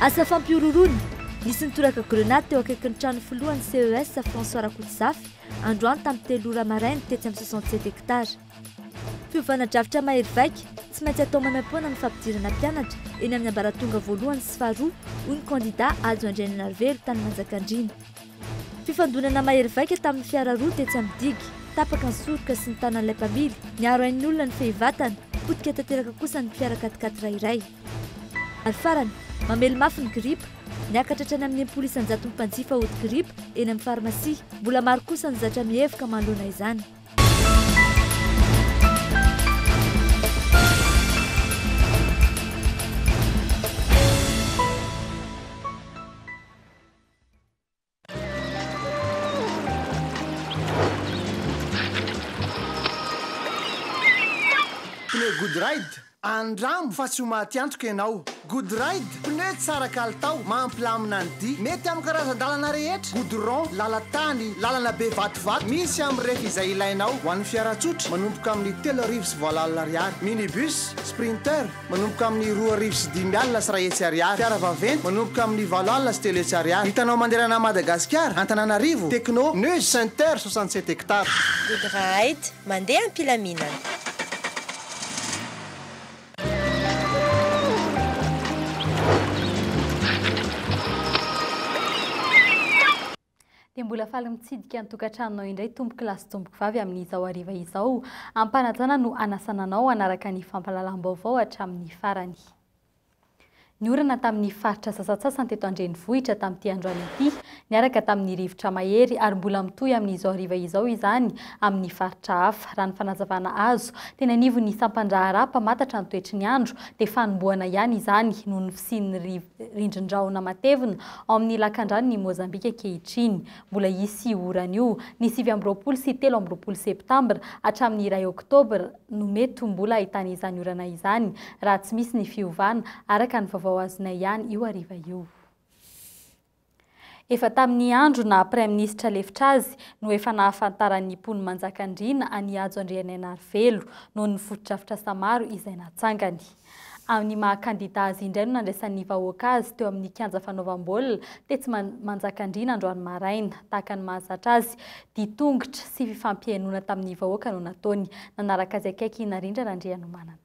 Asa fampihorohoroana, nisy nitoraka grenady teo akaikin'ny tranon'ny filohan'ny CES François Rakotozafy androany tamin'ny 3 ora maraina tetsy amin'ny 67 hectares. Fiovana drafitra mahery vaika, tsy maintsy atao maimaimpoana ny fampidirana mpianatra eny amin'ny ambaratonga voalohany sy faharoa, hoy ny kandida Hajo Andrianainarivelo tany Manjakandriana. Fifandonana mahery vaika tamin'ny fiara roa tetsy amin'ny digy, tapaka ny soroka sy ny tanan'ilay mpamily, niaro ain'ny olona ny fehivatana, potika tanteraka kosa ny fiara quat-quatre iray. Ary farany, mamely mafy ny gripa, niakatra hatrany amin'ny 60 isan-jaton'ny mpanjifa ody gripa eny amin'ny farmasia. Mbola maro kosa ny zatra mihevoka manoloana izany. Pneu Good Ride, andramo fa tsy ho maty antoka ianao. Good Ride, pneu tsara kalitao, mampilamina ny dia. Mety amin'ny karazan-dalana rehetra, goudron, lalan-tany, lalana be vatovato. Misy amin'ny refy izay ilainao. Ho an'ny fiara tsotra, manomboka amin'ny 2003 ariary. Minibus, Sprinter, manomboka amin'ny 2500 ariary. Fiara vaventy, manomboka amin'ny 380 ariary. Hitanao manerana an'i Madagasikara, Antananarivo, Techno, News Center, 67 hectares. Good Ride, mandeha am-pilaminana. Dia mbola faly mitsidika ny tokantranonao indray tompoko lahy sy tompoko vavy amin'izao hariva izao. Ampanajana no anasana anao hanaraka ny fampahalalam-baovao hatramin'ny farany. Niorina tamin'ny faritra sasantsasany teto an-drenivohitra tamin'ity androany ity, niaraka tamin'ny rivotra mahery ary mbola mitohy amin'izao hariva izao izany amin'ny faritra hafa. Raha ny fanazavana azo, teny anivon'ny sampan-draharaha mpamantatra ny toetry ny andro dia fanombohana ihany izany noho ny fisian'ny rindrin-drahona matevina ao amin'ny lakandranon'i Mozambika ankehitriny. Mbola hisy orana io ny 29 sy 23 septambra hatramin'ny iray oktobra no mety ho mbola ahitana izany orana izany raha tsy misy ny fiovana, araka ny vaovao azonay ihany io hariva io. Efa tamin'ny andro naha praiminisitra lefitra azy no efa nahafantaran'ny mponin'i Manjakandriana an'i Hajo Andrianainarivelo noho ny fotodrafitrasa maro izay natsangany. Amin'ny maha kandida azy indray no nandraisan'ny vahoaka azy teo amin'ny kianja fanaovam-baolina tetsy Manjakandriana androany maraina. Tahaka ny mahazatra azy, dia tongotra sy fifampihainoana tamin'ny vahoaka no nataony. Nanaraka azy akaiky i Narindra Randrianomanana.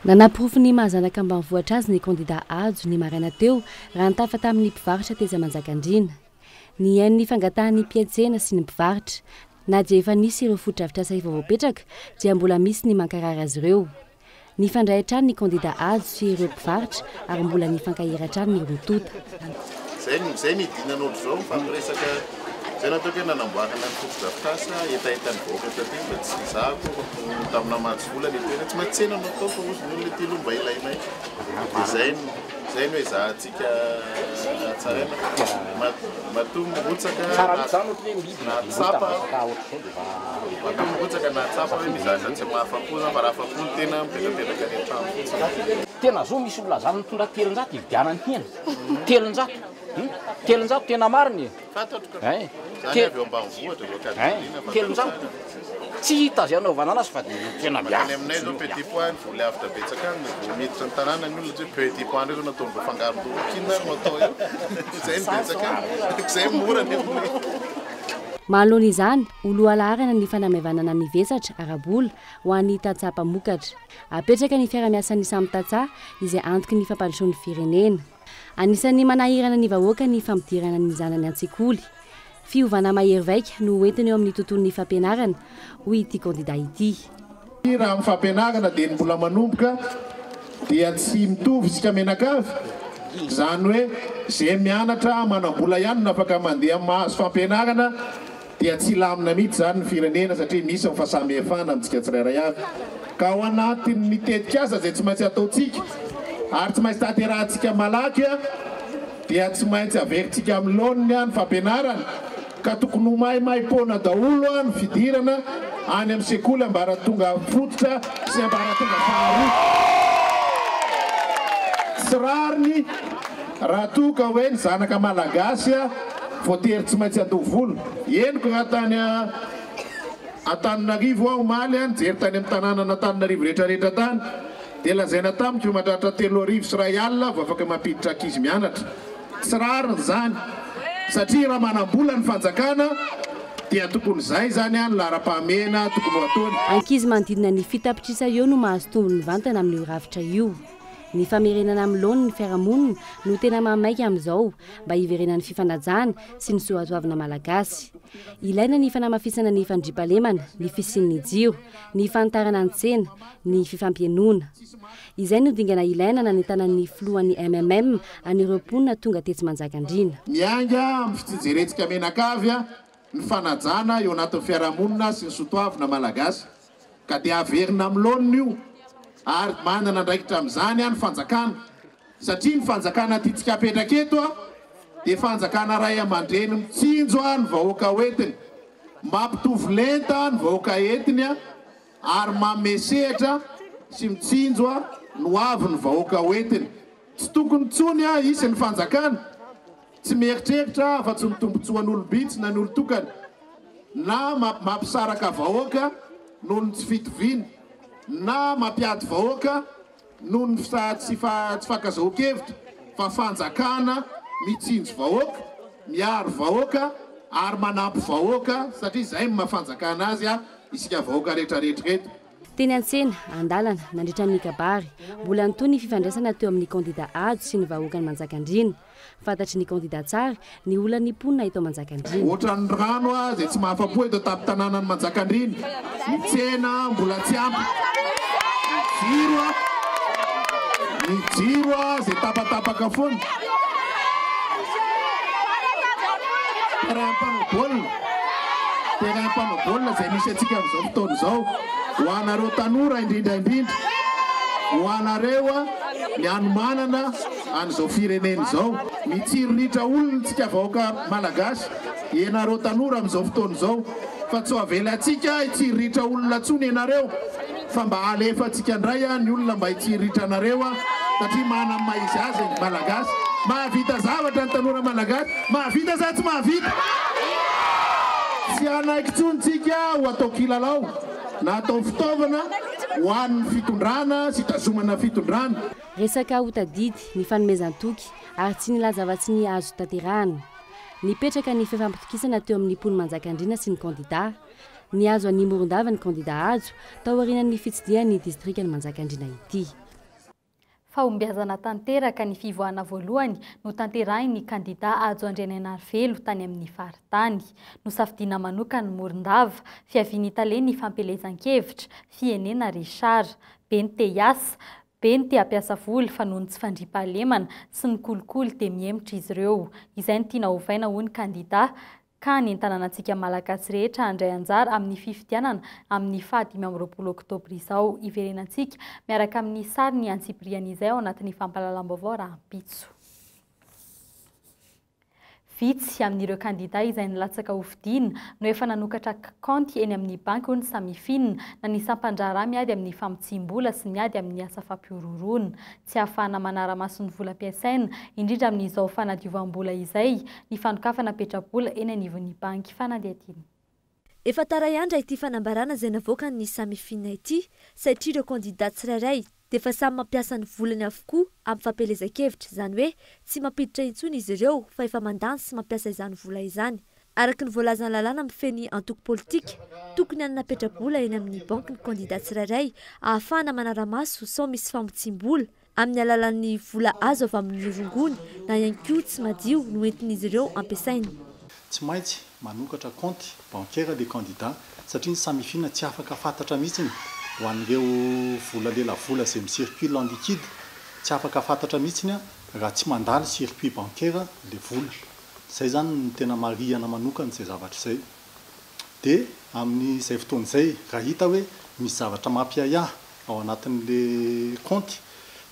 Nanaporofo ny maha zanaka ambanivohitra azy ny kandida Hajo ny maraina teo raha nitafa tamin'ny mpivarotra tetsy Manjakandriana. Nihaino ny fangatahan'ny mpiantsena sy ny mpivarotra. Na dia efa nisy ireo fotodrafitrasa efa voapetraka dia mbola misy ny mankarary azy ireo. Nifandray hatrany ny kandida Hajo sy ireo mpivarotra ary mbola nifankahery hatrany ny roa tonta. Zay no zay nidinana ohatr'izao mifampiresaka zay no ataoko hoe nanamboarana ny fotodrafitrasa hetahetan'ny vahoaka taty fa tsy za akory no tamin'ny namatsy vola le toerana tsy maintsy tsena no atao fa hozy ny olona ity aloha mba ilainay dia zay no zay no ezahantsika hatsaraina matoa mirotsaka nahatsapa matoa mirotsaka nahatsapa hoe misy zavatra tsy mahafapo zany fa raha afapo ny tena mipetrapetraka any an-trano fotsiny. Tena zo misy olona zany mitondra 300 hividianany hena. 300. 300 tena marina e. Fantatro ka. Zany avy eo ambanivohitra vao Ankazoziana fa 300. Tsy hita izay anaovana anazy fa dia tena miafy. Any aminay zao petit pois ny voly avotra betsaka any vao miditra ny tanàna ny olona tsy hoe petit pois ndray zao nataondreo fangaron-doko inona ary no atao eo. Izay no betsaka any. Izay mora nefa. Manoloana izany, ho lohalaharana ny fanamaivanana ny vesatra ara-bola ho an'ny tantsaha mpamokatra. Apetraka ny fiarahamiasan'ny samy tantsaha izay antoky ny fampandrosoan'ny firenena. Anisan'ny manahirana ny vahoaka ny fampidirana ny zanany an-tsekoly. Fiovana mahery vaika no hoentiny eo amin'ny tontolon'ny fampianarana, hoy ity kandida ity. Raha amin'ny fampianarana dia ny mbola manomboka dia tsy mitovy isika mianakavy, izany hoe izay mianatra manam-bola ihany no afaka mandeha mahazo fampianarana dia tsy hilamina mihitsy izany ny firenena satria misy ny fahasamihafana amintsika tsirairay avy ka ao anatin'ny tetikasa izay tsy maintsy ataontsika ary tsy maintsy tanterahantsika malaky dia tsy maintsy averintsika amin'ny laoniny ny fampianarana ka tokony ho maimaimpoana daholo ny fidirana any amin'ny sekoly ambaratonga fototra sy ambaratonga faharoa. Tsy rariny raha toa ka hoe ny zanaka malagasy voatery tsy maintsy handoa vola. Henoko raha tany Antananarivo aho omaly, nijery tany amin'ny tanànan'Antananarivo rehetrarehetra tany. Dia lazaina tamiko mahatratra 3000 vao afaka mampiditra ankizy mianatra. Tsy rariny izany satria raha manam-bola ny fanjakana dia tokony izay izany ny laharam-pahamehana tokony ho ataony. Ankizy manodidina ny 7 tapitrisa eo no mahazo tombony mivantana amin'io rafitra io. Ny famerenana amin'ny laoniny ny fiarahamonina no tena mahamaika amin'izao mba hiverenan'ny fifanajana sy ny soatoavina malagasy. Ilaina ny fanamafisana ny fandriampahalemana, ny fisian'ny jiro, ny fanitarana ny tsena, ny fifampihainoana. Izay no dingana ilaina nanentanan'ny filohan'ny MMM an'ireo mponina tonga tetsy Manjakandriana. Miainga amin'ny fitsijerentsika menakavy ny fanajana eo anatin'ny fiarahamonina sy ny soatoavina malagasy ka dia averina amin'ny laoniny io ary manana andraikitra amin'izany ny fanjakana satria ny fanjakana tiantsika apetraka eto dia fanjakana ray aman-dreny mitsinjo ny vahoaka hoentiny, mampitovy lenta ny vahoaka entiny ary manome sehatra sy mitsinjo no avy ny vahoaka hoentiny. Tsy tokony intsony hisy ny fanjakana tsy mieritreritra fa tsy ny tombontsoan'olom-bitsy na ny olon-tokana na mampisaraka vahoaka noho ny tsy fitoviana na mampiady vahoaka noho ny tsy fankazahoan-kevitra fa fanjakana mitsinjo vahoaka, miaro vahoaka ary manampy vahoaka satria izay no maha-fanjakana azy isika vahoaka rehetrarehetra reto. Teny an-tsena, an-dalana, nandritra ny kabary, mbola nitohy ny fifandraisana teo amin'ny kandida Hajo sy ny vahoakan'i Manjakandriana. Fantatry ny kandida tsara ny olan'ny mponina eto Manjakandriana. Ohatran'ny rano izay tsy mahafa-po eto an-tampon-tanànan'i Manjakandriana. Ny tsena mbola tsy ampy. Ny jiro, ny jiro izay tapatapaka foana. Terrain mpanao baolina, terrain mpanao baolina izay misy antsika amin'izao fotoana izao. Ho anareo tanora indrindra indrindra, ho anareo ny hanomanana an'izao firenena izao. Mitsiriritra olona tsika vahoaka malagasy, ianareo tanora amin'izao fotoana izao, fa tsy ho avelantsika hitsiriritra olona intsony ianareo, fa mba alefantsika indray ny olona mba hitsiriritra anareo, satria manana ny maha izy azy ny malagasy. Mahavita zavatra ny tanora malagasy, mahavita sa tsy mahavita? Tsy hanaiky intsony tsika ho atao kilalao na atao fitaovana ho an'ny fitondrana sy hitazomana fitondrana. Resaka ho tadidy ny fanomezan-toky ary tsy nilaza afa-tsy ny azo tanterahana. Nipetraka ny fifampitokisana teo amin'ny mponin'i Manjakandriana sy ny kandida. Nihazo an'i Morondava ny kandida Hajo taorian'ny fitsidihany ny distrikan'i Manjakandriana ity. Fahombiazana tanteraka ny fivoahana voalohany notanterahin'ny kandida Hajo Andrianainarivelo tany amin'ny faritany. Nosafidiana manokana ny Morondava, fiavian'ny talen'ny fampielezan-kevitra, Fienena Richard. Be ny te hiasa, be ny te hampiasa vola fa noho ny tsy fandriampahalemana sy ny kolikoly dia mihemotra izy ireo. Izay no tiana hovaina hoy ny kandida ka hanentanana antsika malagasy rehetra handray anjara amin'ny fifidianana amin'ny faha 25 oktobra izao. Hiverenantsika miaraka amin'ny sary ny antsipiriany izay ao anatin'ny fampahalalam-baovao rahampitso. Vitsy amin'ireo kandida izay nilatsaka ho fidiana no efa nanokatra kaonty eny amin'ny banky hoy ny Samifin na ny sampan-draharaha miady amin'ny famotsiam-bola sy miady amin'ny asa fampihorohoroana. Tsy ahafahana manara-maso ny vola ampiasaina, indrindra amin'izao fanadiovam-bola izay, ny fanokafana petrabola eny anivon'ny banky fanadihadiana. Efa tara ihany ity fanambarana izay navoakan'ny Samifin ity, satria ireo kandida tsirairay dia efa samy mampiasa ny volany avokoa amin'ny fampielezan-kevitra, izany hoe tsy mampiditra intsony izy ireo fa efa mandany sy mampiasa izany vola izany. Araka ny voalazan'ny lalàna mifehy ny antoko politika, tokony hanana petrabola eny amin'ny banky ny kandida tsirairay ahafahana manara-maso sao misy famotsiam-bola amin'ny alalan'ny vola azo avy amin'ny rongony na ihany koa tsy madio no entin'izy ireo ampiasaina. Tsy maintsy manokatra compte bancaire le candidat satria ny Samifin tsy afaka fantatra mihitsiny ho an'ireo vola lelavola izay mi-circule en liquide, tsy afaka fantatra mihitsiny raha tsy mandalo circuit bancaire le vola. Izay zany no tena marihana manokana izay zavatra izay. Dia amin'izay fotoana izay raha hita hoe misy zavatra mampiahiahy ao anatin'le compte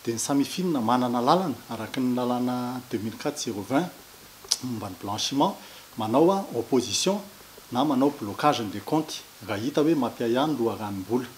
dia ny Samifin manana lalana araka ny lalàna 2004 020 momba ny blanchiment manao opposition na manao blocage n'le compte raha hita hoe mampiahiahy ny loharanom-bola.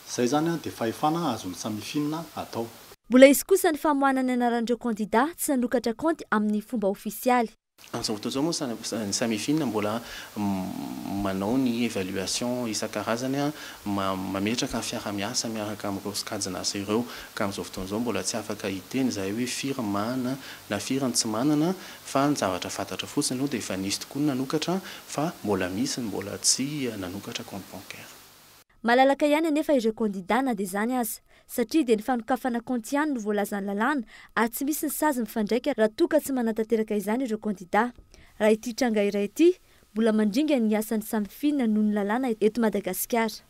Izay zany dia fahefana azon'ny Samifin atao. Mbola hisy kosa ny famoahana ny anaran'ireo kandida tsy nanokatra kaonty amin'ny fomba ofisialy. Amin'izao fotoana izao moa ny Samifin mbola manao ny évaluation isan-karazany, mametraka ny fiaraha-miasa miaraka amin'ireo sokajin'asa ireo. Ka amin'izao fotoana izao mbola tsy afaka hiteny izahay hoe firy ny manana na firy ny tsy manana fa ny zavatra fantatra fotsiny aloha dia efa nisy tokoa ny nanokatra fa mbola misy ny mbola tsy nanokatra compte bancaire. Malalaka ihany anefa ireo kandidà na dia izany aza, satria dia ny fanokafana kaonty ihany no voalazan'ny lalàna ary tsy misy ny sazy mifandraika raha toa ka tsy manatanteraka izany ireo kandidà. Raha ity tranga iray ity, mbola mandringa ny asan'ny Samifin noho ny lalàna eto Madagasikara.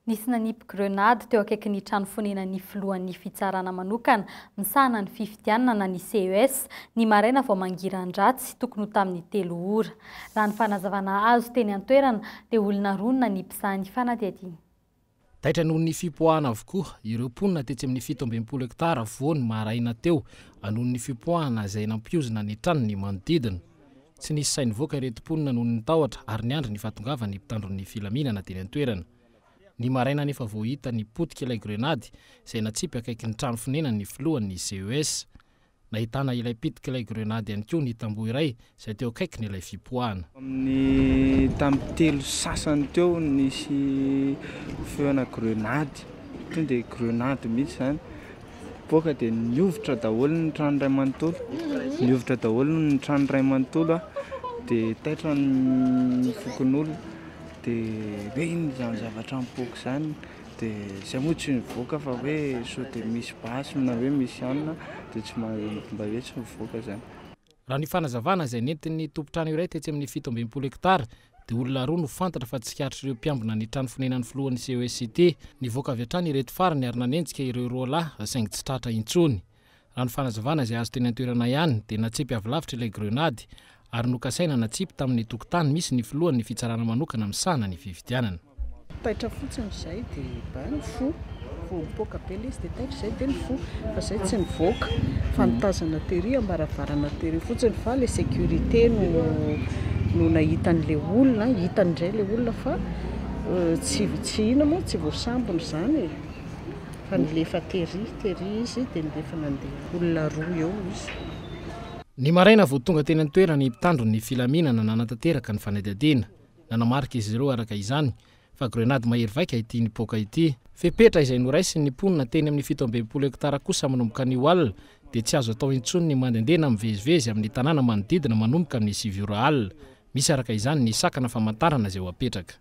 Nisy nanipy grenady teo akaikin'ny trano fonenan'ny filohan'ny fitsarana manokana misahana ny fifidianana na ny CES ny maraina vao mangiran-dratsy tokony ho tamin'ny telo ora. Raha ny fanazavana azo teny an-toerana dia olona roa no nanipy izany fanadihadiana. Taitra noho ny fipoahana avokoa ireo mponina tetsy amin'ny 67 hektara vao ny maraina teo noho ny fipoahana izay nampiozona ny tranony manodidina. Tsy nisy sahy nivoaka ireto mponina noho ny tahotra ary niandry ny fahatongavan'ny mpitandro ny filaminana teny an-toerana. Ny maraina anefa vao hita ny potika ilay grenady izay natsipy akaikin'ny trano fonenan'ny filohan'ny CES. Nahitana ilay pitik'ilay grenady ihany koa ny tamboho iray izay teo akaikin'ilay fipoahana. Amin'ny tamin'ny telo sasany teo nisy feona grenady, tonga dia grenady mihitsy izany. Nipoaka dia nihovitra daholo ny trano iray manontolo, nihovitra daholo ny trano iray manontolo dia taitra ny fokonolona dia hoe inona izany zavatra nipoaka izany. Dia izay moa tsy nivoaka fa hoe sao dia misy basy na hoe misy anona dia tsy mba hoe tsy mivoaka izany. Raha ny fanazavana izay nentin'ny tompon-trano iray tetsy amin'ny 67 hektara dia olona roa no fantatra fa tsikaritr'ireo mpiambina ny trano fonenan'ny filohan'ny CESCT. Nivoaka avy hatrany ireto farany ary nanenjika ireo roa lahy saingy tsy tratra intsony. Raha ny fanazavana izay azo teny an-toerana ihany dia natsipy avy lavitra ilay grenady ary nokasaina natsipy tamin'ny tokotany misy ny filohan'ny fitsarana manokana misahana ny fifidianana. Taitra fotsiny izay dia ba nifoha, vao mipoaka be ilay izy dia taitra izay dia nifoha, fa izay tsy nivoaka fa nitazana tery am-baravarana tery fotsiny fa ilay sécurité no no nahita an'ilay olona, hitany indray ilay olona fa tsy tsy inona moa tsy voasambony izany e. Fa nilefa tery tery izy dia nilefa nandeha olona roa eo izy. Ny maraina vao tonga teny an-toerana ny mpitandro ny filaminana nanatanteraka ny fanadihadiana. Nanamarika izy ireo araka izany fa grenady mahery vaika ity nipoaka ity. Fepetra izay noraisin'ny mponina teny amin'ny 67 hektara kosa manomboka anio alina dia tsy azo atao intsony ny mandehandeha na mivezivezy amin'ny tanàna manodidina manomboka amin'ny sivy ora alina. Misy araka izany ny sakana famantarana izay ho apetraka.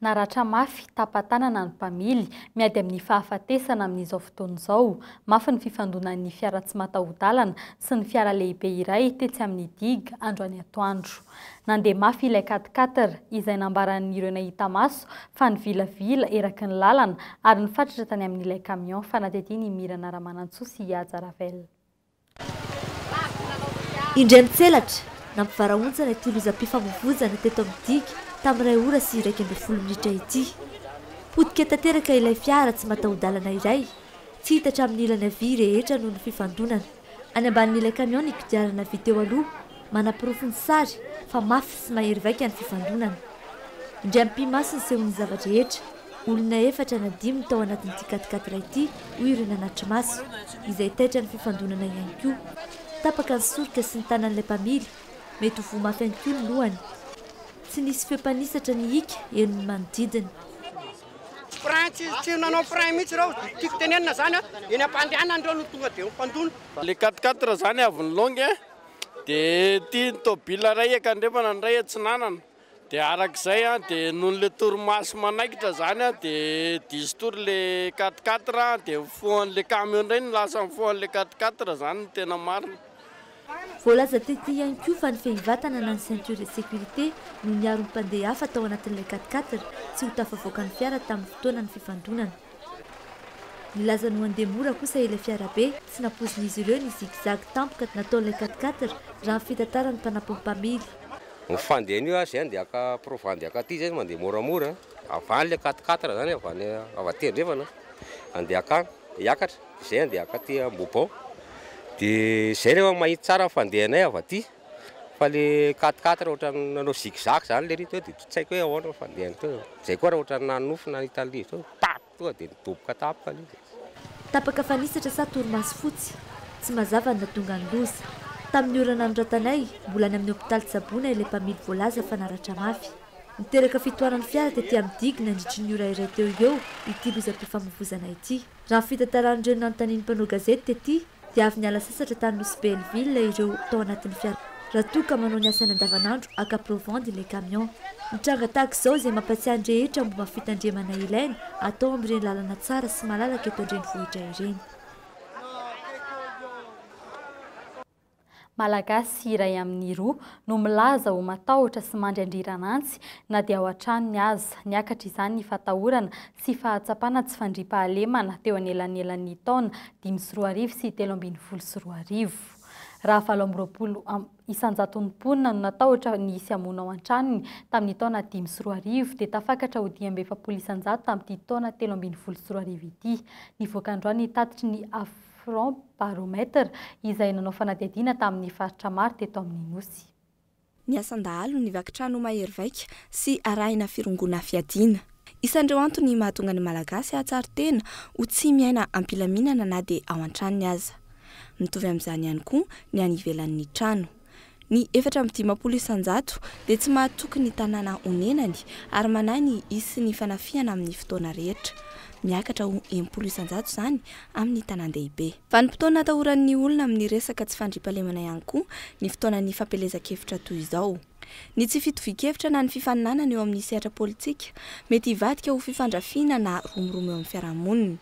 Naratra mafy, tapa-tanana ny mpamily, miady amin'ny fahafatesana amin'izao fotoana izao. Mafy ny fifandonan'ny fiara tsy mataho-dalana sy ny fiara lehibe iray tetsy amin'ny digue androany atoandro. Nandeha mafy ilay quatre-quatre izay nambaran'ireo nahita maso fa nivilavila eraky ny lalana ary nifatratra tany amin'ilay camion fanadihadian'i Mirana Ramanantsoa sy Haja Ravel. Indray mitselatra, nampivarahontsana ity lozam-pifamoivoizana teto amin'ny digue tamin'ny iray ora sy 11 minitra ity. Potika tanteraka ilay fiara tsy mataho-dalana iray, tsy hita hatramin'ny ilany havia rehetra noho ny fifandonana. Any ambanin'ilay camion ny kodiarana vy teo aloha, manaporofo ny sary fa mafy sy mahery vaika ny fifandonana. Indray ampimaso ny sehon'ny zava-drehetra. Olona efatra na dimy tao anatin'ity quat-quatre ity, hoy ireo nanatri-maso, izay taitra ny fifandonana ihany koa. Tapaka ny soroka sy ny tanan'ilay mpamily, mety ho voa mafy ihany koa ny lohany. Tsy nisy feo mpanisatra nihika henon'ny manodidina. Frein tsy tsy nanao frein mihitsy ireo, tiako tenenina zany a, eny am-pandehanana ireo no tonga dia mifandona. Le quat-quatre zany avy nilongy dia ity ny tôbila iray ankandrefana ny iray atsinanana. Dia araka izay an, dia noho le torimaso manaikitra zany an, dia diso tory le quatre quatre an, dia nifohan'le camion indray no lasa nifohan'le quatre quatre zany no tena marina. Voalaza tety ihany koa fa ny fehivatana na ny ceinture de sécurité no niaro ny mpandeha hafa tao anatin'ilay quatre quatre tsy ho tafavoaka ny fiara tamin'ny fotoanan'ny fifandonana. Nilaza ny ho handeha mora kosa ilay fiarabe, tsy nampoizin'izy ireo ny zig-zag tampoka nataon'ilay quatre quatre raha ny fitantaran'ny mpanampy ny mpamily. Ny fandehan'io aza zay andeha haka prova andeha haka aty zay mandeha moramora, avy any le quatre quatre zany avy any avy aty andrefana andeha hakany hiakatra zay andeha haka aty Ambohibao de zay rehefa mahita tsara ny fandehanay avy aty fa le quatre quatre ohatran'ny nanao zig zag zany le ry teo de tsy haiko hoe ahoana ny fandehany teo, zay koa raha ohatran'ny nanonofy nahita an'le izy teo tap tonga de nidoboka tampoka le izy. Tapaka fanisatra sa torimaso fotsy? Tsy mazava ny nahatonga ny loza. Tamin'ny ora nanoratanay, mbola any amin'ny hopitaly tsaboina ilay mpamily voalaza fa naratra mafy. Niteraka fitohanan'ny fiara tety amin'ny digue nandritry ny ora iray teo ho eo ity lozam-pifamoivoizana ity. Raha ny fitantaran'ireo nanontanian'ny mpanao gazety tety dia avy niala sasatra tany Nosy Be Hellville ireo tao anatin'ny fiara raha toa ka manao ny asany andavanandro haka provandy ilay camion. Ny tranga tahaka izao izay mampatsiahy ny rehetra momba ny fitandremana ilaina atao amin'ireny lalana tsara sy malalaka eto an-drenivohitra ireny. Malagasy iray amin'ny roa no milaza ho matahotra sy mandry andriran'antsy na dia ao an-tranony aza. Niakatra izany ny fatahorana sy fahatsapana tsy fandriampahalemana teo anelanelan'ny taona 2005 sy 2013. Raha 28 isan-jaton'ny mponina no natahotra ny hisy hamono ao an-tranony tamin'ny taona 2005 dia tafakatra ho 45 isan-jato tamin'ity taona 2013 ity. Nivoaka androany ny tatitry ny Front Baromètre, izay nanao fanadihadiana tamin'ny faritra maro teto amin'ny Nosy. Ny asan-dahalo, ny vaky trano mahery vaika sy arahina firongoana fiadiana. Isan'ireo antony mahatonga ny Malagasy hahatsiaro tena ho tsy miaina am-pilaminana na dia ao an-tranony aza. Mitovy amin'izany ihany koa ny any ivelan'ny trano. Ny 54 isan-jato dia tsy mahatoky ny tanàna onenany ary manahy ny hisian'ny fanafihana amin'ny fotoana rehetra. Miakatra ho 60 isan-jato izany amin'ny tanàn-dehibe. Vanim-potoana atahoran'ny olona amin'ny resaka tsy fandriampahalemana ihany koa ny fotoanan'ny fampielezan-kevitra toy izao. Ny tsy fitovian-kevitra na ny fifaninanana eo amin'ny sehatra politika mety hivadika ho fifandrafiana na romoromo eo amin'ny fiarahamonina.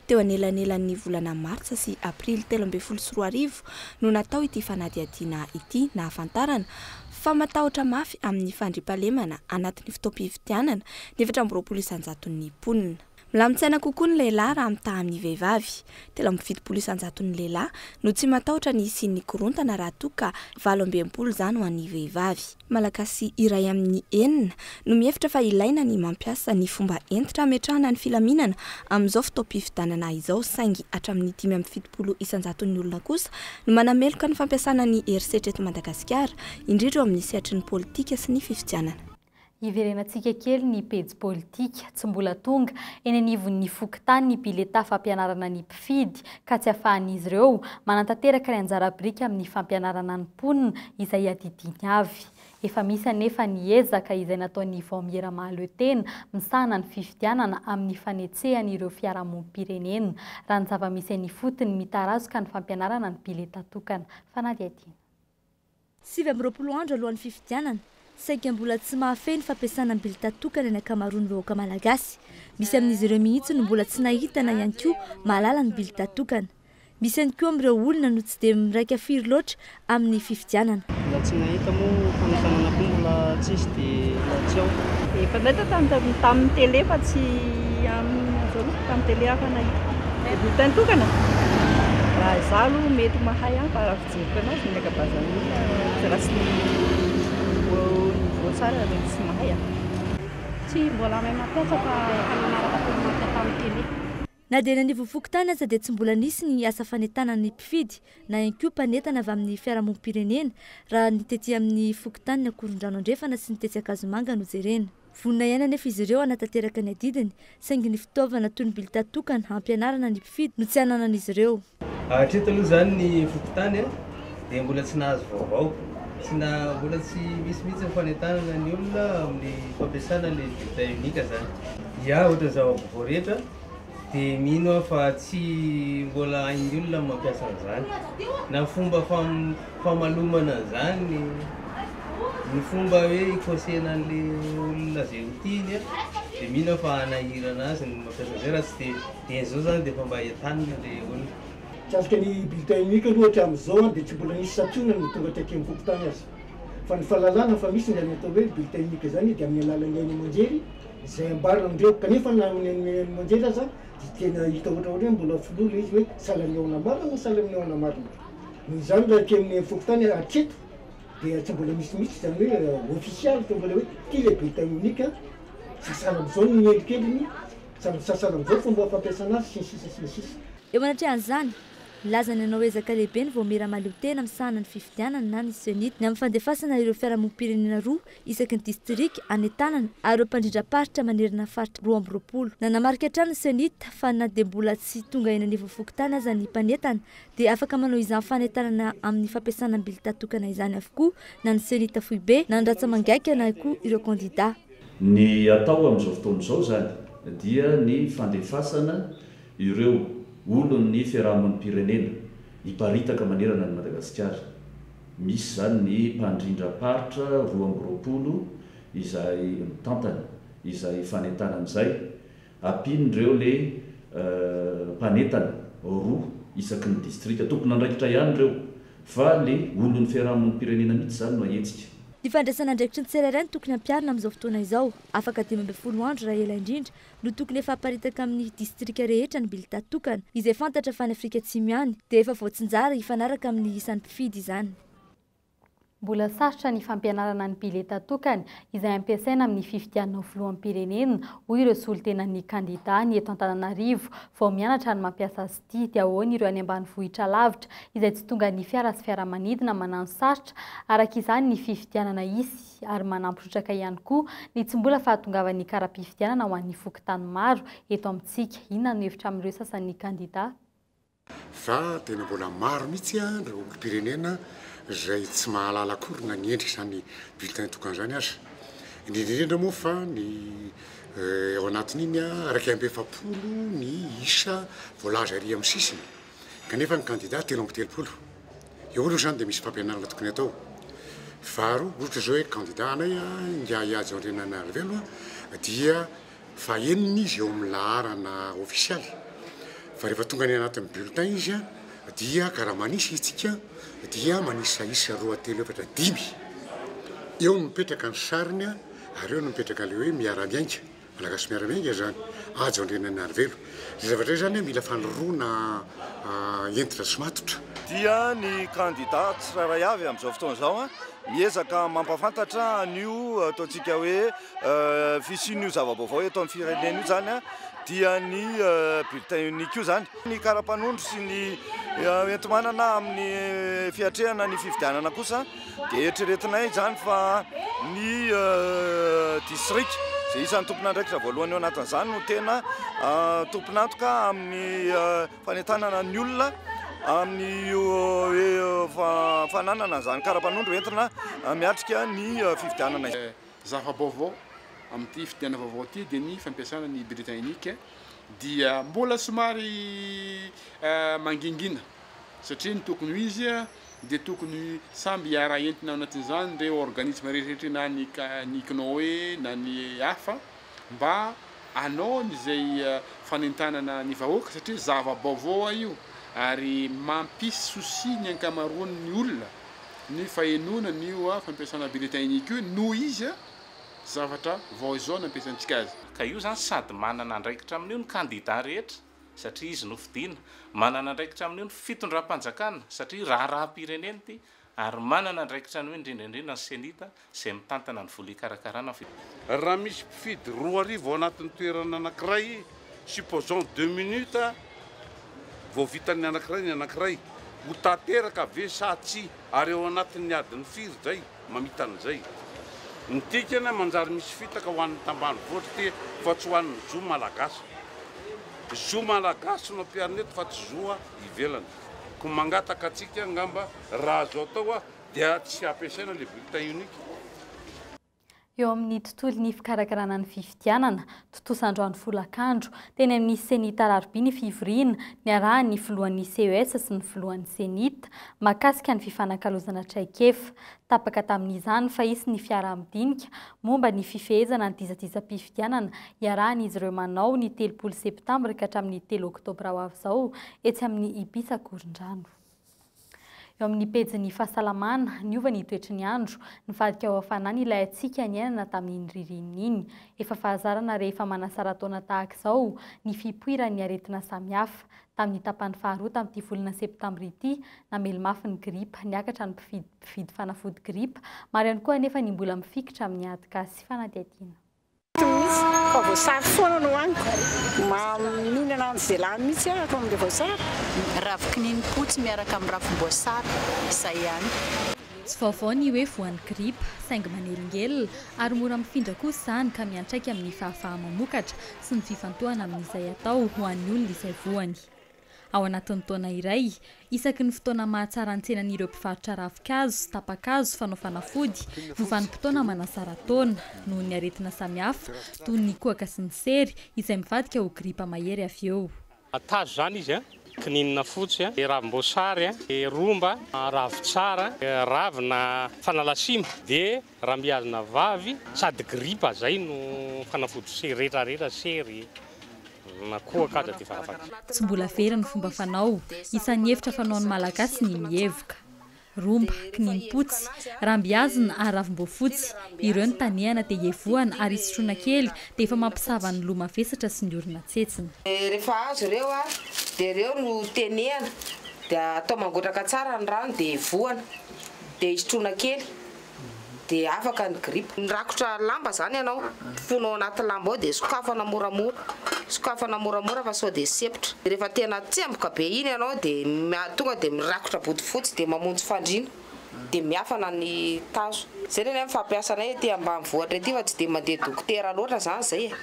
Teo anelanelan'ny volana martsa sy aprily 2013 no natao ity fanadihadiana ity nahafantarana fa matahotra mafy amin'ny fandriampahalemana anatin'ny fotoam-pifidianana ny 24 isan-jaton'ny mponina. Milamin-tsaina kokoa ny lehilahy raha mitaha amin'ny vehivavy. 73 isan-jaton'ny lehilahy no tsy matahotra ny hisian'ny korontana raha toa ka 68 izany ho an'ny vehivavy. Malagasy iray amin'ny enina no mihevitra fa ilaina ny mampiasa ny fomba hentitra hametrahana ny filaminana amin'izao fotoam-pifidianana izao saingy hatramin'ny 75 isan-jaton'ny olona kosa no manameloka ny fampiasana ny herisetra eto Madagasikara, indrindra eo amin'ny sehatry ny politika sy ny fifidianana. Hiverenantsika kely ny pejy politika. Tsy mbola tonga eny anivon'ny fokontany ny biletà fampianarana ny mpifidy ka tsy afahan'izy ireo manatanteraka ny anjara biriky amin'ny fampianarana ny mponina izay adidiany avy. Efa misy anefa ny ezaka izay nataon'ny Vaomiera Mahaleo Tena misahana ny fifidianana amin'ny fanetsehany ireo fiarahamonim-pirenena. Raha ny zava-misy eny ifotony, mitarazoka ny fampianarana ny biletà tokana. Fanadihadiana. 29 andro alohan'ny fifidianana, saingy mbola tsy mahafehy ny fampiasana ny bileta tokana ny ankamaroan'ny vahoaka malagasy. Misy amin'izy ireo mihitsy no mbola tsy nahita na ihany koa mahalala ny bileta tokana. Misy ihany koa amin'ireo olona no tsy dia miraika firy loatra amin'ny fifidianana. Mbola tsy nahita moa fanentanana koa mbola tsisy dia mbola tsy ao. Efa nahita tamin'ny télé fa tsy amin'izao aloha, tamin'ny télé aho fa nahita. Bulletin tokana? Raha izaho aloha mety mahay ihany fa raha fijeriko anazy ny ankabeazan'ny olona tsy raha tsy niveau niveau tsara mety tsy mahay a. Tsy mbola mahay mampiasa fa efa nanaraka toromarika tamin'ny télé. Na dia eny anivon'ny fokontany aza dia tsy mbola nisy ny asa fanentanana ny mpifidy na ihany koa mpanentana avy amin'ny fiarahamonim-pirenena raha ny tety amin'ny fokontanin'i Ankorondrano Andrefana sy ny tetsy Ankazomanga no jerena. Vonona ihany anefa izy ireo hanatanteraka ny adidiny saingy ny fitaovana toy ny bileta tokana hampianarana ny mpifidy no tsy ananan'izy ireo. Hatreto aloha izany ny fokontany dia mbola tsy nahazo vaovao, tsy na mbola tsy misy mihitsy ny fanentanana ny olona amin'ny fampiasana ilay bulletin unique izany. Ya, ohatran'ny zava-baovao rehetra dia mino aho fa tsy mbola hain'ny olona ny mampiasa an'izany. Na ny fomba famalomana an'izany, ny fomba hoe hikosehana an'ilay olona izay ho tiany dia mino aho fa hanahirana azy ny mampiasa an'izay raha tsy dia dia izao izany dia efa mba entanina ilay olona. Mikasika ny bulletin unique aloha hatramin'izao dia tsy mbola nisy santionany no tonga taty amin'ny fokontany aza. Fa ny fahalalana fa misy izany atao hoe bulletin unique izany dia amin'ny alalan'ny haino aman-jery izay ambaran'ireo kanefa na amin'ny haino aman-jery aza dia tena hita ohatraohatry hoe mbola flou ilay izy hoe sahala amin'ny ao anamarina na sahala amin'ny ao anamarina. Noho izany raha aty amin'ny fokontany hatreto dia tsy mbola misy mihitsy izany hoe ofisialy fa mbola hoe ity ilay bulletin unique sahala amin'izao ny endrikendriny, sahala amin'izao fomba fampiasana azy sy ny sisa sy ny sisa. Eo anatrehan'izany, Nilaza ny hanao ezaka lehibe ny Vaomiera Mahaleotena misahana ny fifidianana na ny Cenit ny amin'ny fandefasana ireo fiarahamonim-pirenena roa isaky ny distrika anentanana ary ireo mpandrindram-paritra manerana ny faritra 22. Nanamarika hatrany ny Cenit fa na dia mbola tsy tonga eny anivon'ny fokontany aza ny mpanentana dia afaka manao izany fanentanana amin'ny fampiasana ny bileta tokana izany avokoa na ny Cenit foibe na ny ratsa-mangaika na koa ireo kandida. Ny atao amin'izao fotoana izao izany dia ny fandefasana ireo olon'ny fiarahamonim-pirenena hiparitaka manerana an'i Madagasikara. Misy izany ny mpandrindram-paritra 22 izay mitantana izay fanentanana izay, ampian'ireo le mpanentana roa isaky ny distrika. Tompon'andraikitra ihany ireo fa le olon'ny fiarahamonim-pirenena mihitsy izany no ahetsika. Ny fandraisana andraikitry ny tsirairay no tokony hampiharina amin'izao fotoana izao. Afaka 15 andro raha ela indrindra no tokony efa haparitaka amin'ny distrika rehetra ny bileta tokana, izay fantatra fa any Afrika Atsimo ihany dia efa voatsinjara hifanaraka amin'ny isan'ny mpifidy izany. Mbola sarotra ny fampianarana ny bileta tokana izay ampiasaina amin'ny fifidianana ho filoham-pirenena, hoy ireo solontenan'ny kandidà ny eto Antananarivo vao mianatra ny mampiasa azy ity. Dia ahoana ireo any ambanivohitra lavitra izay tsy tongan'ny fiara sy fiaramanidina manano sarotra araka izany ny fifidianana hisy ary manampy trotraka ihany koa ny tsy mbola fahatongavan'ny kara-pifidianana ho an'ny fokontany maro eto amintsika. Inona no hevitra amin'ireo sasan'ny kandidà? Fa tena mbola maro mihitsy ireo olom-pirenena izay tsy mahalala akory na ny endrik'izany bulletin tokana izany aza. Indrindra indrindra moa fa ny ao anatin'iny 41 ny isa voalaza ery amin'ny sisiny. Kanefa ny kandida 33. Eo aloha izany dia misy fampianarana tokony atao. Faharoa, ohatra izao hoe kandida anay ingahy Hajo Andriananarivelo dia fahenina izy eo amin'ny laharana ofisialy. Fa rehefa tonga any anatin'ny bulletin izy dia ka raha manisa isika dia manisa isa roa telo efatra dimy. Eo no mipetraka ny sariny ary eo no mipetraka ilay hoe miara-miainga. Malagasy miara-miainga izany, Hajo Andriananarivelo. Izay zavatra izay izany mila fanoroana hentitra sy matotra. Dia ny kandida tsirairay avy amin'izao fotoana izao miezaka mampahafantatra an'io ataontsika hoe fisian'io zava-baovao eto amin'ny firenena io izany dia ny bulletin unique io izany. Ny kara-panondro sy ny enti-manana amin'ny fiatrehana ny fifidianana kosa Dia eritreretinay izany fa ny distrika izay isan'ny tompon'andraikitra voalohany ao anatin'izany no tena tompon'antoka amin'ny fanentanana ny olona amin'io fananana an'izany kara-panondro entina miatrika ny fifidianana. Zava-baovao amin'ity fifidianana vaovao ity dia ny fampiasana ny bulletin unique dia mbola somary mangingina satria ny tokony ho izy dia tokony samby hiara-entina ao anatin'izany ireo organisme rehetra na ny ny CNOE na ny hafa mba hanao an'izay fanentanana ny vahoaka satria zava-baovao io ary mampisy souci ny ankamaroan'ny olona ny fahenoana an'io fampiasana bulletin unique io noho izy zavatra vao izao nampiasantsika azy. Ka io izany sady manana andraikitra amin'io ny kandida rehetra satria izy no fidiana, manana andraikitra amin'io ny fitondram-panjakana satria raharaham-pirenena ity ary manana andraikitra an'io indrindra indrindra ny Cenit izay mitantana ny vola hikarakarana ny Raha misy mpifidy 2000 ao anatin'ny toerana anankiray, supposons deux minutes vao vitan'ny anankiray ny anankiray, ho tanteraka ve sa tsia ary ao anatin'ny adiny firy izay? Mamita an'izay. Ny dikany manjary misy fitaka ho an'ny tambanivohitra ity fa tsy ho an'ny zo malagasy. Zo malagasy no ampiharina eto fa tsy zo ivelany. Koa mangataka antsika angamba raha azo atao dia tsy ampiasaina le bulletin unique. Eo amin'ny tontolon'ny fikarakarana ny fifidianana, tontosa androany folakandro, teny amin'ny Cenit Alarobia ny fivoriana niarahan'ny filohan'ny CES sy ny filohan'ny Cenit mahakasika ny fifanakalozana traikefa. Tapaka tamin'izany fa hisy ny fiaraha-midinika momba ny fifehezana ny disadisam-pifidianana hiarahan'izy ireo manao ny 30 septambra ka hatramin'ny 3 oktobra ho avy izao etsy amin'ny Ibis Ankorondrano. Eo amin'ny pejin'ny fahasalamana, niova ny toetry ny andro, nivadika ho hafanana ilay hatsiaka niainana tamin'iny ririnina iny. Efa fahazarana rehefa manasara-taona tahaka izao ny fipoiran'ny aretina samihafa. Tamin'ny tapany faharoa tamin'ity volana septambra ity, namely mafy ny gripa, niakatra ny mpifidy mpividy fanafody gripa. Maro ihany koa anefa ny mbola mifikitra amin'ny ady gasy fanadihadiana. Mihitsy. Fa voasary foana no hohaniko. Mihinana an'izay lany mihitsy aho atao amin'ilay voasary. Ravin-kininimpotsy miaraka amin'ny ravim-boasary, izay ihany. Tsy vaovao ny hoe voan'ny gripa, saingy manelingelina ary mora mifindra kosa izany ka miantraika amin'ny fahafaha-mamokatra sy ny fifantohana amin'izay atao ho an'ny olona izay voany. Ao anatin'ny taona iray, isaky ny fotoana mahatsara ny tsenan'ireo mpivarotra ravinkazo sy tapa-kazo fanao fanafody no vanim-potoana manasara-taona, noho ny aretina samihafa toy ny kohaka sy ny sery izay mivadika ho gripa mahery avy eo. Tazo izany izy an, kininina fotsy, ravim-boasary, romba, ravintsara, ravina fanalasima, dia rambihazona vavy sady gripa zay no fanafody sery retraretra sery na kohaka aza dia efa afaka. Tsy mbola very ny fomba fanao, isan'ny hevitra fanaon'ny Malagasy ny mihevoka. Romba, kininimpotsy, rambihazona ary ravimboafotsy, ireo no tanehana dia ievohana ary isotroina kely dia efa mampisava ny loha mavesatra sy ny orona tsetsina. Rehefa azo ireo dia ireo no tenehana dia atao mangotraka tsara ny rano dia evohana dia isotroina kely. dia afaka ny grippe. Mirakotra lamba zany ianao, fono ao anaty lamba ao dia sokafana moramora, sokafana moramora fa sao dia sempotra. Rehefa tena tsemboka be iny ianao dia tonga dia mirakotra bodofotsy dia mamonjy fandriana dia miafana ny tazo. Zay ny anay fampiasanay aty ambanivohitra aty fa tsy dia mandeha dokotera loatra zany zay e.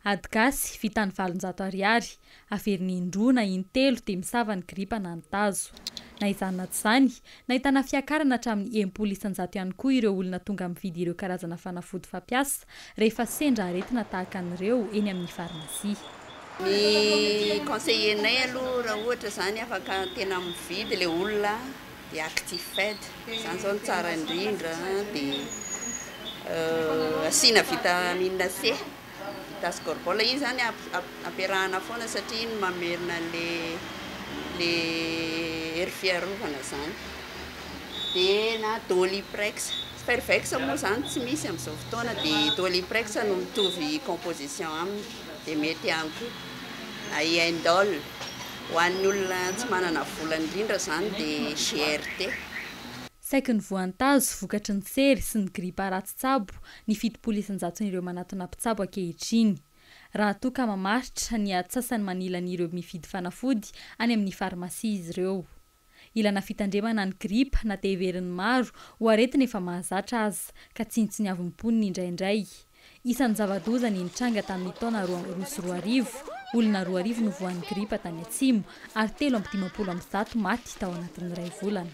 Ady gasy, vita ny 800 ariary. Averina indroa na intelo dia misava ny gripa na ny tazo. Na izany na tsy izany, nahitana fiakarana hatramin'ny 60% ihany koa ireo olona tonga mividy ireo karazana fanafody fampiasa rehefa sendra aretina tahaka an'ireo eny amin'ny farmasia. Ny conseiller-nay aloha raha ohatra izany afaka tena mividy ilay olona dia Actifed, izany izao no tsara indrindra dia asiana vitamine C. Tascorvol iny zany ampiarahana foana satria iny mamerina an'le le hery fiarovana zany. De na Doliprex, Fervex moa zany tsy misy amin'izao fotoana de Doliprex no mitovy composition aminy de mety ihany koa. Na Iendol, ho an'ny olona tsy manana vola indrindra zany de GRT. Saiky ny voan-tazo vokatry ny sery sy ny gripa ratsy tsabo ny 70 isan-jaton'ireo manatona mpitsabo ankehitriny. Raha toa ka mamaritra ny atsasany manilan'ireo mividy fanafody any amin'ny farmasia izy ireo. Ilana fitandremana ny gripa na dia heverin'ny maro ho aretina efa mahazatra aza ka tsinontsiniavin'ny mponina indraindray. Isan'ny zava-doza ny nitranga tamin'ny taona 2002, olona 2000 no voan'ny gripa tany Atsimo ary 153 maty tao anatin'ny iray volana.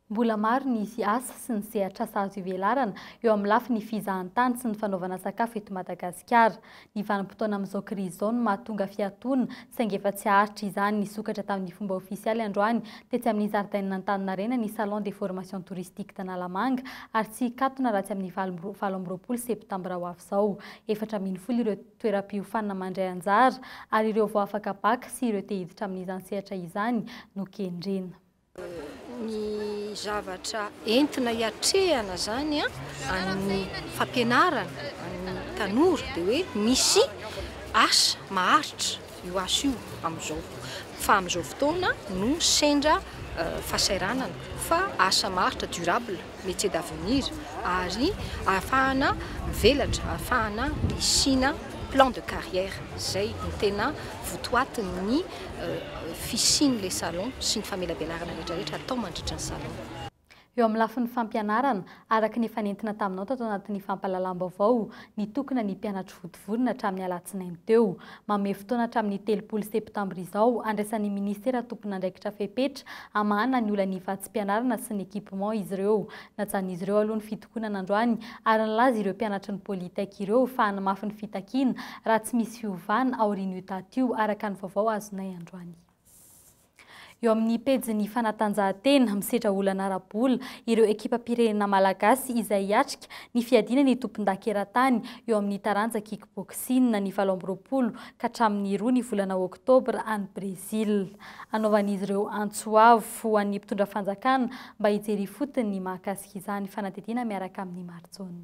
Mbola maro ny asa sy ny sehatr'asa azo ivelarana eo amin'ny lafiny fizahantany sy ny fanaovana sakafo eto Madagasikara. Ny vanim-potoana amin'izao krizy izao no mahatonga fiatoana, saingy efa tsy haharitra izany. Nisokatra tamin'ny fomba ofisialy androany tetsy amin'ny zaridainan'Antaninarenina ny Salon des formations touristiques d'Analamanga ary tsy hikatona raha tsy amin'ny 28 septambra ho avy izao. 14 ireo toeram-piofanana mandray anjara ary ireo vao afaka bacc sy ireo te hiditra amin'izany sehatra izany no kendrena. Ny zavatra entina hiatrehana izany an'ny fampianarana an'ny tanora dia hoe misy asa maharitra io asa io amin'izao fa amin'izao fotoana no sendra fahasahiranana fa asa maharitra durable, métier d'avenir ary ahafahana mivelatra, ahafahana hisiana plan de carrière izay no tena votoatin'ny fisian'ilay salon sy ny famelabelarana rehetrarehetra atao mandritra ny salon. Eo amin'ny lafiny fampianarana, araka ny efa nentina taminao tato anatin'ny fampahalalam-baovao, nitokona ny mpianatry Vontovorona hatramin'ny alatsinainy teo. Manome fotoana hatramin'ny 30 septambra izao handraisan'ny minisitera tompon'andraikitra fepetra hamahana ny olan'ny vatsim-pianarana sy ny équipement izy ireo. Najanon'izy ireo aloha ny fitokonana androany ary nilaza ireo mpianatry ny Polytech ireo fa hanamafy ny fitakiana raha tsy misy fiovana aorian'io daty io, araka ny vaovao azonay androany. Eo amin'ny pejin'ny fanatanjahantena, misedra olana ara-bola ireo ekipam-pirenena malagasy izay hiatrika ny fiadiana ny tompondaka eran-tany eo amin'ny taranja kick-boxing ny 28 ka hatramin'ny 2 ny volana oktobra any Brezila. Anaovan'izy ireo antso avo ho an'ny mpitondra fanjakana mba hijery ifotony ny mahakasika izany fanadihadiana miaraka amin'i Marijaona.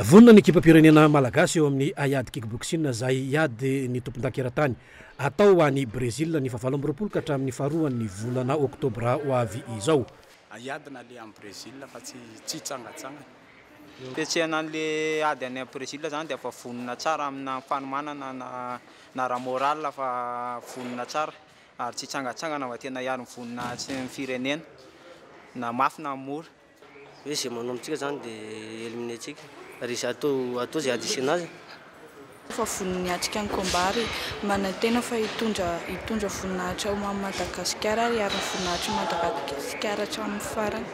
Vonona ny ekipam-pirenena malagasy eo amin'ny haiady kick-boxing izay hiady ny tompondaka eran-tany atao any Brezila ny fahavalo amby roapolo ka hatramin'ny faharoan'ny volana oktobra ho avy izao. Haiady naleha any Brezila fa tsy tsy hitsangatsangana. Fiatrehana an'le ady any Brésil zany dia efa vonona tsara amina fanomanana na na ara moral fa vonona tsara ary tsy hitsangatsangana fa tena hiaro ny voninahitry ny firenena na mafy na mora. Hoe izay manao amintsika zany dia éliminer-tsika ary izay atao atao izay handresena azy. Efa vonona hiatrika ny combat ary manantena fa hitondra hitondra voninahitra ho an'i Madagasikara ary hiaro ny voninahitr'i Madagasikara hatramin'ny farany.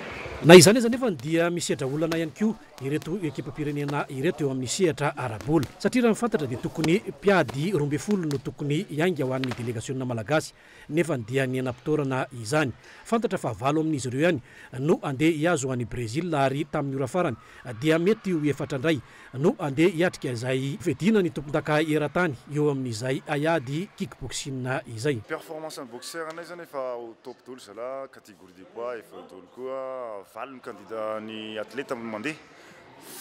Na izany aza anefa dia misedra olana ihany koa ireto ekipam-pirenena ireto eo amin'ny sehatra ara-bola. Satria raha ny fantatra dia tokony mpiady 12 no tokony hiainga ho an'ny delegasionina malagasy nefa dia nihenam-potoana izany. Fantatra fa valo amin'izy ireo ihany no handeha hihazo an'i Brezila ary tamin'ny ora farany dia mety ho efatra indray no handeha hiatrika izay fiadiana ny tompondaka eran-tany eo amin'izay haiady kick-boxing izay. Performance ny boxeur anay zany efa au top daholo zalah, catégorie de poids efa eo daholo koa, valo ny candidat ny athlète mandeha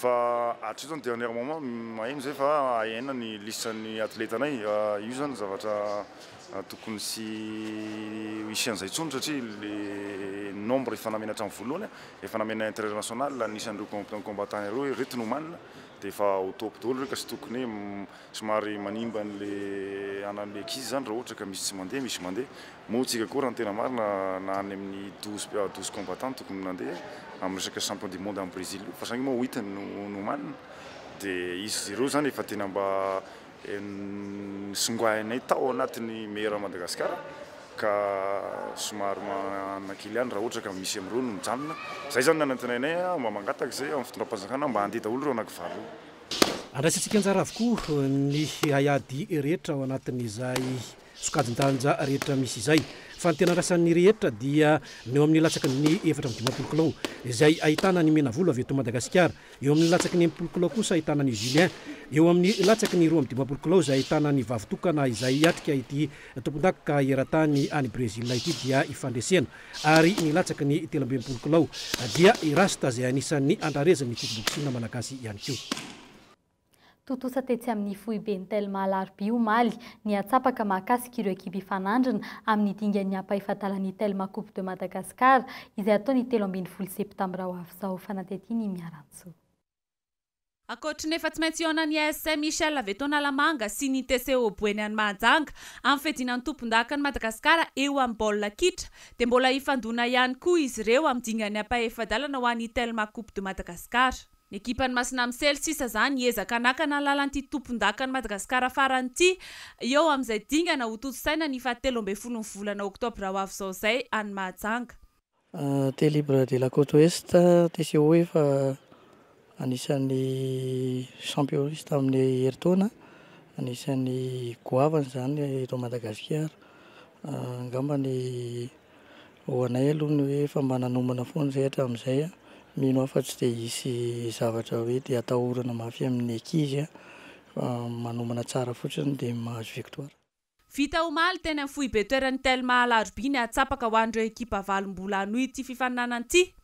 fa hatreto zany dernier moment maheno zay fa ahena ny liste ny athlète anay, io zany zavatra tokony tsy hisy an'izay intsony satria le nombre efa namena hatramin'ny voalohany efa namena international anisan'ireo combattant ireo hoe ireto no omanina dia efa au top daholo ireo ka tsy tokony hoe somary manimba an'le anan'le ankizy zany raha ohatra ka misy tsy mandeha misy mandeha moa tsika koa raha ny tena marina na any amin'ny 12 12 combattant tokony nandeha amin'ny resaka champion du monde any Brésil io fa saingy moa huit no nomanina dia izy ireo zany efa tena mba Nisongainay tao anatin'ny Meilleur Madagascar ka somary manakely ihany raha ohatra ka misy amin'ireo no mijanona. Izay izany no nanantenainay, mba mangataka izay amin'ny fitondram-panjakana mba handeha daholo ireo anakivalo ireo. Andraisantsika anjara avokoa ny haiady rehetra ao anatin'izay sokajin-danja rehetra misy izay. Fa ny tena andrasan'ny rehetra dia ny eo amin'ny latsaky ny 54 kilao izay ahitana an'i Menavolo avy eto Madagasikara. Eo amin'ny latsaky ny 60 kilao kosa ahitana an'i Julien. Eo amin'ny latsaky ny 52 kilao izay ahitana an'i Vavitokana izay hiatrika ity tompondaka eran-tany any Brezila ity dia i Fandresena. Ary ny latsaky ny 63 kilao dia i Rasta izay anisan'ny andrarezin'ny kickboxing malagasy ihany koa. Tontosa tetsy amin'ny foiben'ny Telma Alarobia omaly ny antsapaka mahakasika ireo ekipa hifanandrina amin'ny dingan'ny ampahefa-dalan'ny Telma Coupe de Madagascar izay hatao ny 13 septambra ho avy izao. Fanadihadiana i Miarantsoa. Ankoatry ny efa tsy maintsy hihaonan'ny AS Saint Michel avy eto Analamanga sy ny TCO Boeny any Mahajanga amin'ny fiadiana ny tompondakan'i Madagasikara eo amin'ny baolina kitra dia mbola hifandona ihany koa izy ireo amin'ny dingan'ny ampahefa-dalana ho an'ny Telma Coupe de Madagascar. Ny ekipan'i Masina Misely sisa izany hiezaka hanakana ny lalan'ity tompondakan'i Madagasikara farany ity eo amin'izay dingana ho tontosaina ny faha 13 ny volana oktobra ho avy izao izay any Mahajanga. Thé Libre de la Côte Ouest, TCO, efa anisan'ny champion izy tamin'ny herintaona, anisan'ny goavana izany eto Madagasikara. Angamba ny Ho anay aloha ny hoe efa mba nanomana foana izay hatramin'izay, mino aho fa tsy dia hisy zavatra hoe dia atahorana mafy amin'ny ankizy fa manomana tsara fotsiny dia mahazo victoire. Vita omaly teny amin'ny foibe toeran'ny Telma Alarobia ny atsapaka ho an'ireo ekipa valo mbola hanohy ity fifaninanana ity.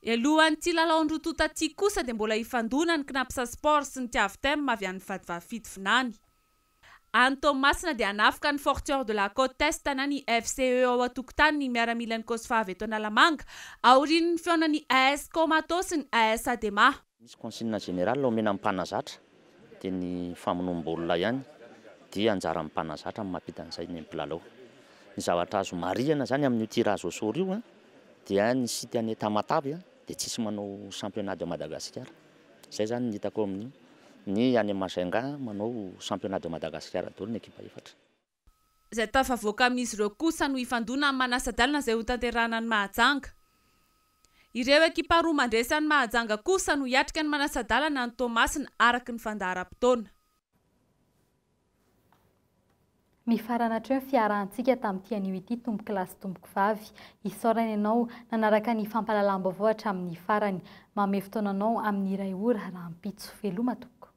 Alohan'ity lalaon'ny roa tonta ity kosa dia mbola hifandona ny Cnaps Sport sy ny Tiavtem avy any Vatovavy Fitovinany. Any Toamasina dia hanafika ny Fortior de la Côte Est na ny FCE ao an-tokotany ny miaramilan'ny Cosfa avy eto Analamanga, aorian'ny fihaonan'ny AS Comato sy ny AS Adema. Misy consigne générale omena ny mpanazatra dia ny famonoam-baolina ihany dia anjaran'ny mpanazatra ny mampita an'izay ny mpilalao. Ny zavatra azo marihana izany amin'io tirage au sort io dia ny site any Tamatave dia tsisy manao championnat de Madagascar. Zay zany ny hitako ao amin'io. Ny any Majunga manao championnat de Madagascar daholo ny ekipa efatra. Izay tafavoaka amin'izy ireo kosa no hifandona amin'ny manasa-dalana izay hotanterahina any Mahajanga. Ireo ekipa roa mandresy any Mahajanga kosa no hiatrika ny manasa-dalana any Toamasina araka ny fandaharam-potoana. Mifarana hatreo ny fiarahantsika tamin'ity anio ity tompokolahy sy tompokovavy. Isaorana ianao nanaraka ny fampahalalam-baovao hatramin'ny farany. Manome fotoana anao amin'ny iray ora rahampitso. Veloma tompoko.